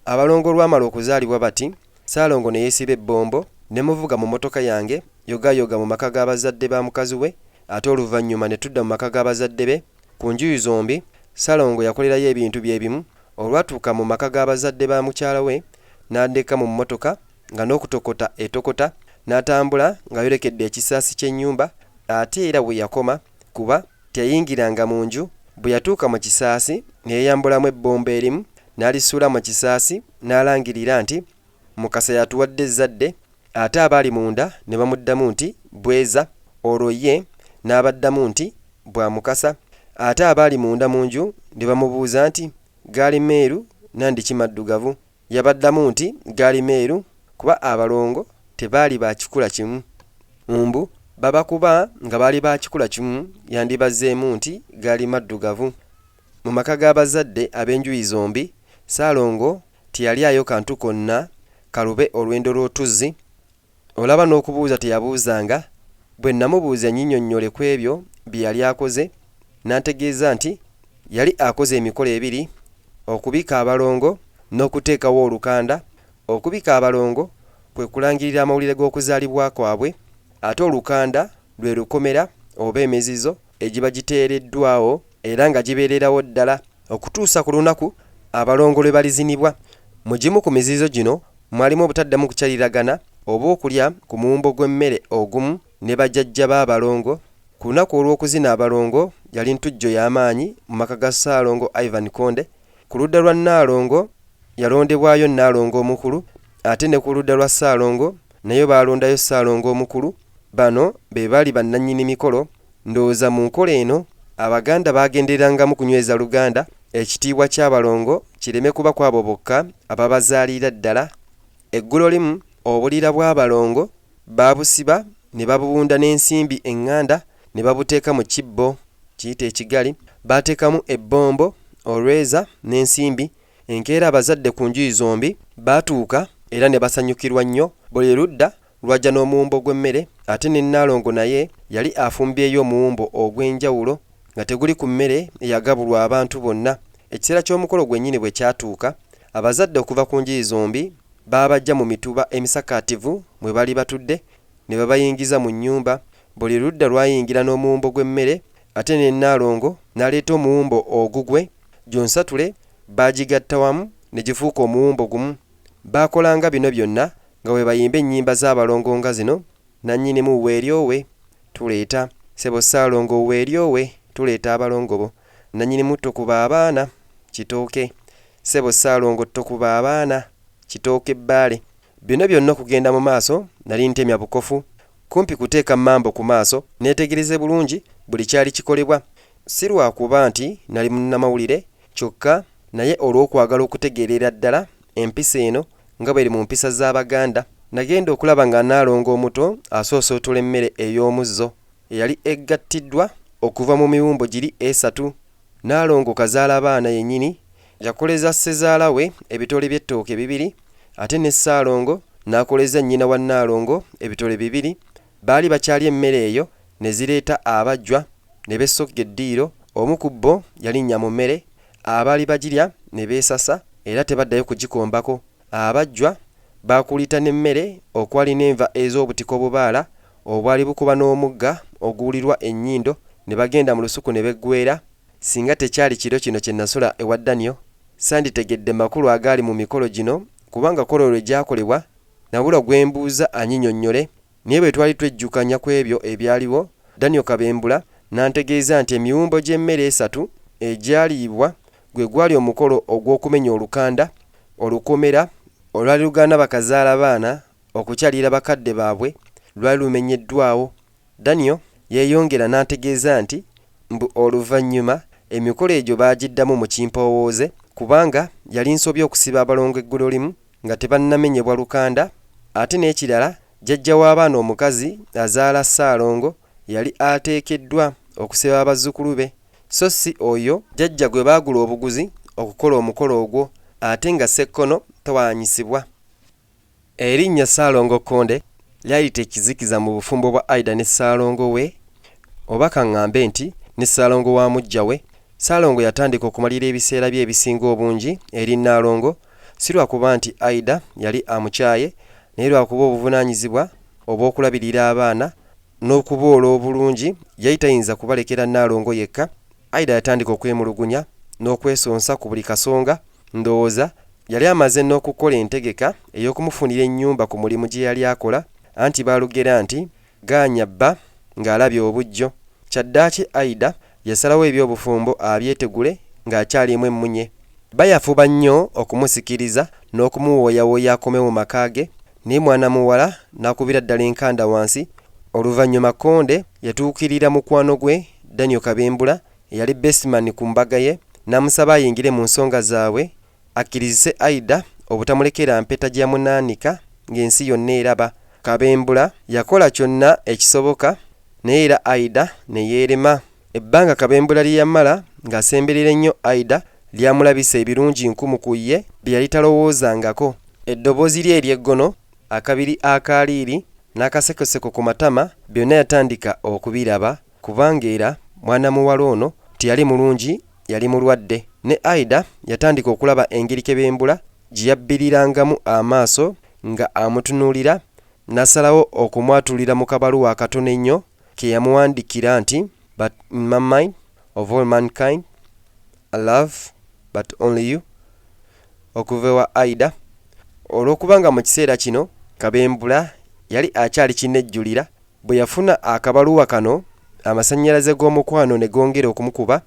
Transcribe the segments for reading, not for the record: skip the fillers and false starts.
Abalongo olwamala okuzaalibwa bati, Ssaalongo ne yeesiba ebbombo ne muvuga mu mmotoka yange yogaayoga mu maka ga bazadde ba mukazi we ate oluvannyuma ne tudda mu maka ga bazadde be. Ku njuyi zombi Ssalongo yakolerayo ebintu bye bimu. Olwatuuka mu maka ga bazadde ba mukyala we n'andeka mu mmotoka nga n'okutokota etokota n'atambula ng'ayolekedde ekisaasi ky'ennyumba ate era we yakoma kuba teyayingiranga mu nju. Bwe yatuuka mu kisaasi ne yeeyambulamu ebbombo erimu n'alisuula mu kisaasi n'alangirira nti Mukasa y'atuwadde ezzadde ate abaali munda ne bamuddamu nti Bweza olwo ye n'abaddamu nti bwa Mukasa ate abaali munda mu nju ne bamubuuza nti gaali meeru nandiki maddugavu? Yabaddamu nti gaali meeru kuba abalongo tebaali ba kikula kimu. Mbu baba kuba nga baali ba kikula kimu yandibazzeemu nti gaali maddugavu. Mu maka g'abazadde ab'enjuyi zombi, Ssaalongo teyalyayo kantu konna kalube olwendo lw'otuzzi. Olaba n'okubuuza teyabuuzanga. Bwe nnamubuuza nnyinyonnyole ku ebyo bye yali akoze, n'antegeeza nti yali akoze emikolo ebiri, okubika abalongo n'okuteekawo olukanda. Okubika abalongo kwe kulangirira amawulire g'okuzaalibwa kwabwe, ate olukanda lwe lukomera oba emizizo egiba giteereddwawo era nga gibeererawo ddala okutuusa ku lunaku abalongo lwe balizinibwa. Mu gimu ku mizizo gino mwalimu obutaddamu kukyaliragana oba okulya ku muwumbo gw'emmere ogumu ne bajjajja b'abalongo. Ku lunaku olw'okuzina abalongo yali ntujjo ya maanyi mu maka ga Ssaalongo Ivan Konde. Ku ludda lwa Nnaalongo yalondebwayo Nnaalongo omukulu ate ne ku ludda lwa Ssaalongo nayo baalondayo Ssaalongo omukulu. Bano be baali bannannyini mikolo. Ndowooza mu nkola eno Abaganda baagendererangamu kunyweza luganda, ekitiibwa ky'abalongo kireme kuba kw'abo bokka ababazaalira ddala. Eggulolimu obulira bw'abalongo baabusiba ne babuwunda n'ensimbi eŋŋanda ne babuteeka mu kibbo, kiyite ekigali. Baateekamu ebbombo, olweza n'ensimbi. Enkeera abazadde ku njuyi zombi baatuuka era ne basanyukirwa nnyo. Buli ludda lwajja n'omuwumbo gw'emmere ate ne Nnaalongo naye yali afumbyeyo omuwumbo ogw'enjawulo nga teguli ku mmere eyagabulwa abantu bonna. Ekiseera ky'omukolo gwennyini bwe kyatuuka, abazadde okuva ku njuyi zombi baabaggya mu mituba emisakaativu mwe baali batudde ne babayingiza mu nnyumba. Buli ludda lwayingira n'omuwumbo gw'emmere ate ne Nnaalongo n'aleeta omuwumbo ogugwe. Gyonsatule baagigatta wamu ne gifuuka omuwumbo gumu. Baakolanga bino byonna nga bwe bayimba ennyimba z'abalongo nga zino, Nnannyinimu weeryowe, tuleeta. Ssebo Ssaalongo weeryowe, tuleeta abalongo bo. Nnannyinimu tokuba abaana, kitooke. Ssebo Ssaalongo tokuba abaana, kitooke Bbaale. Bino byonna okugenda mu maaso nali ntemya bukofu, kumpi kuteeka mmambo ku maaso neetegereze bulungi buli kyali kikolebwa. Si lwa kuba nti nali munnamawulire kyokka naye olw'okwagala okutegeerera ddala empisa eno nga bweri mu mpisa z'Abaganda. Nagenda okulaba nga Nnaalongo omuto asoosootola emmere ey'omuzzo eyali eggattiddwa okuva mu miwumbo giri esatu. Nnaalongo Kazaalabaana yennyini yakoleza ssezaala we ebitole by'ettooke bibiri ate ne Ssaalongo n'akoleza nnyina wa Nnaalongo ebitole bibiri. Baali bakyalya emmere eyo ne zireeta abajjwa ne besogga eddiiro. Omu ku bo yalinnya mu mmere, abaali bagirya ne beesasa era tebaddayo kugikombako. Abajjwa baakuuliita n'emmere okwali n'enva ez'obutiko obubaala obwali bukuba n'omugga oguwulirwa ennyindo ne bagenda mu lusuku ne beggweera. Singa tekyali kiro kino kye nasula ewa Daniel, sanditegedde makulu agaali mu mikolo gino kubanga kw'olwo lwe gyakolebwa nabulwa gwe mbuuza anyinyonnyole. Naye bwe twali twejjukanya ku ebyo ebyaliwo, Daniel Kabembula n'antegeeza nti emiwumbo gy'emmere esatu egyaliibwa gwe gwali omukolo ogw'okumenya olukanda, olukomera, olwali lugaana bakazaalabaana okukyalira bakadde baabwe lwali lumenyeddwawo. Daniel yeeyongera n'antegeeza nti mbu oluvannyuma emikolo egyo baagiddamu mu kimpoowooze kubanga yali nsobi okusiba abalongo eggulolimu nga tebannamenyebwa lukanda ate n'ekirala jjajja w'abaana omukazi azaala Ssaalongo yali ateekeddwa okusiba abazzukulu be so si oyo jjajja gwe baagula obuguzi okukola omukolo ogwo ate nga Ssekkono tawaanyisibwa. Erinnya Ssaalongo Kkonde lyayita ekizikiza mu bufumbo bwa Aidah ne Ssaalongo we oba kang'ambe nti ne Ssaalongo wa muggya we. Ssaalongo yatandika okumalira ebiseera bye ebisinga obungi eri Nnaalongo Si lwakuba nti Aidah yali amukyaye naye lwakuba obuvunaanyizibwa obw'okulabirira abaana n'okuboola obulungi yali tayinza kubalekera Nnaalongo yekka. Aidah yatandika okwemulugunya n'okwesonsa ku buli kasonga. Ndowooza yali amaze n'okukola entegeka ey'okumufunira ennyumba ku mulimu gye yali akola anti baalugera nti gaanya bba ng'alabye obujjo. Kyaddaaki Aidah yasalawo eby'obufumbo abyetegule ng'akyalimu emmunye. Bba yafuba nnyo okumusikiriza n'okumuwooyawooya akomewo mu maka ge naye mwana muwala n'akubira ddala enkanda wansi. Oluvannyuma Kkonde yatuukirira mukwano gwe Daniel Kabembula eyali bestman ku mbaga ye n'amusaba ayingire mu nsonga zaabwe akkirizise Aidah obutamulekera mpeta gye yamunaanika ng'ensi yonna eraba. Kabembula yakola kyonna ekisoboka naye era Aidah ne yeerema. Ebbanga Kabembula lye yamala ng'asemberera ennyo Aidah lyamulabisa ebirungi nkumu ku ye bye yali talowoozangako. Eddoboozi lye ery'eggono, akabiri akaaliiri n'akasekoseko ku matama byonna yatandika okubiraba kubanga era mwana muwala ono teyali mulungi yali mulwadde. Ne Aidah yatandika okulaba engeri Kebembula gye yabbirirangamu amaaso nga amutunuulira n'asalawo okumwatulira mu kabaluwa akatono ennyo ke yamuwandiikira nti But in my mind of all mankind I love but only you okuva ewa Aidah. Olw'okuba nga mu kiseera kino Kabembula yali akyali kinnejjulira, bwe yafuna akabaluwa kano amasannyalaze g'omukwano ne gongera okumukuba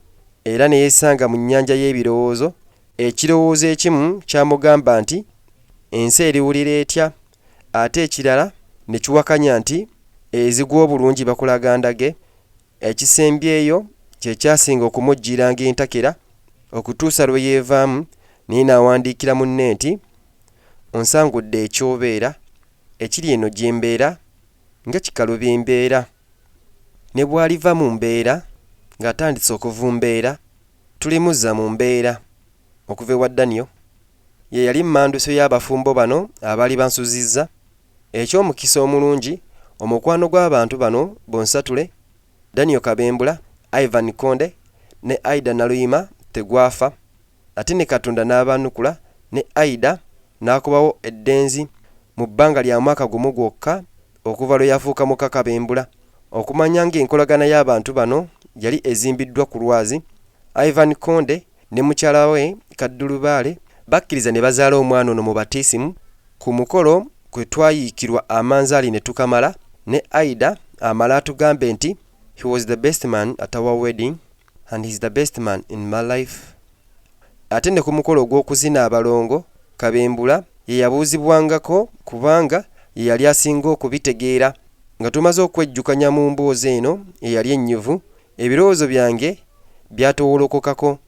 era ne yeesanga mu nnyanja y'ebirowoozo. Ekirowoozo ekimu kyamugamba nti ensi eriwulira etya ate ekirala ne kiwakanya nti ezigwa obulungi bakulaga ndage. Ekisembyeyo kye kyasinga okumujjiranga entakera okutuusa lwe yeevaamu naye n'awandiikira munne nti, Onsangudde ekyobeera, ekiri eno gye mbeera nga kikalubya embeera. Ne bw'aliva mu mbeera ng'atandise okuvumbeera, tulimuzza mu mbeera. Okuva ewa Daniel. Ye yali mmanduso y'abafumbo bano abaali bansuzizza. Eky'omukisa omulungi, omukwano gw'abantu bano bonsatule, Daniel Kabembula, Ivan Kkonde ne Aidah Naluyima tegwafa ate ne Katonda n'abaanukula ne Aidah n'akubawo eddenzi mu bbanga lya mwaka gumu gwokka okuva lwe yafuuka muka Kabembula. Okumanya ng'enkolagana y'abantu bano yali ezimbiddwa ku lwazi, Ivan Kkonde ne mukyala we Kaddulubaale bakkiriza ne bazaala omwana ono mu batiisimu ku mukolo kwe twayiikirwa amanzaali ne tukamala ne Aidah amale atugambe nti he was the best man at our wedding and he's the best man in my life. Ate ne ku mukolo ogw'okuzina abalongo, Kabembula ye yabuuzibwangako kubanga ye yali asinga okubitegeera. Nga tumaze okwejjukanya mu mboozi eno eyali ennyuvu, ebirowoozo byange byatowolokokako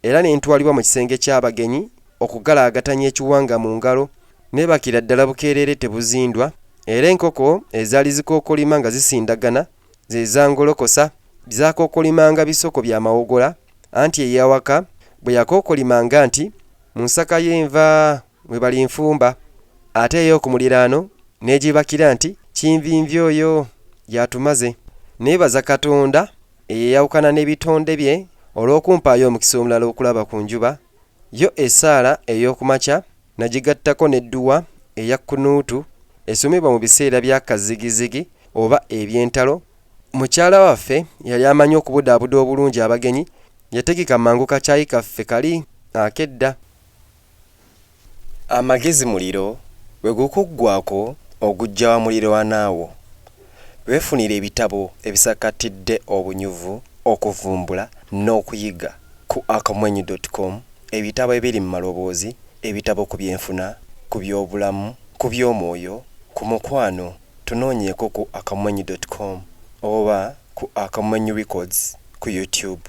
era ne ntwalibwa mu kisenge ky'abagenyi okugalaagatanya ekiwanga mu ngalo. Neebakira ddala bukeerere tebuzindwa era enkoko ezaali zikookolima nga zisindagana ze zangolokosa. Zaakookolimanga bisoko bya mawogola anti ey'awaka bwe yakookolimanga nti mu nsaka y'enva mwe balinfumba ate ey'oku muliraano n'egibakira nti Kinvinvi oyo y'atumaze. Nneebaza Katonda eyayawukana n'ebitonde bye olw'okumpaayo omukisa omulala okulaba ku njuba. Yo essaala ey'oku makya nagigattako n'edduwa eya Kunuutu esomebwa mu biseera bya kazigizigi oba eby'entalo. Mukyala waffe eyali amanyi okubudaabuda obulungi abagenyi yategeka mangu kacaayi kaffe kali ak'edda. Amagezi muliro bwe gukuggwaako oguggya wa muliraanwa wo. Weefunire ebitabo ebisakaatidde obunyuvu, okuvumbula n'okuyiga ku akamwenyu dot com, ebitabo ebiri mu maloboozi, ebitabo ku byenfuna, ku byobulamu, ku by'omwoyo, ku mukwano, tunoonyeeko ku akamwenyu dot com oba ku Akamwenyu Records ku YouTube.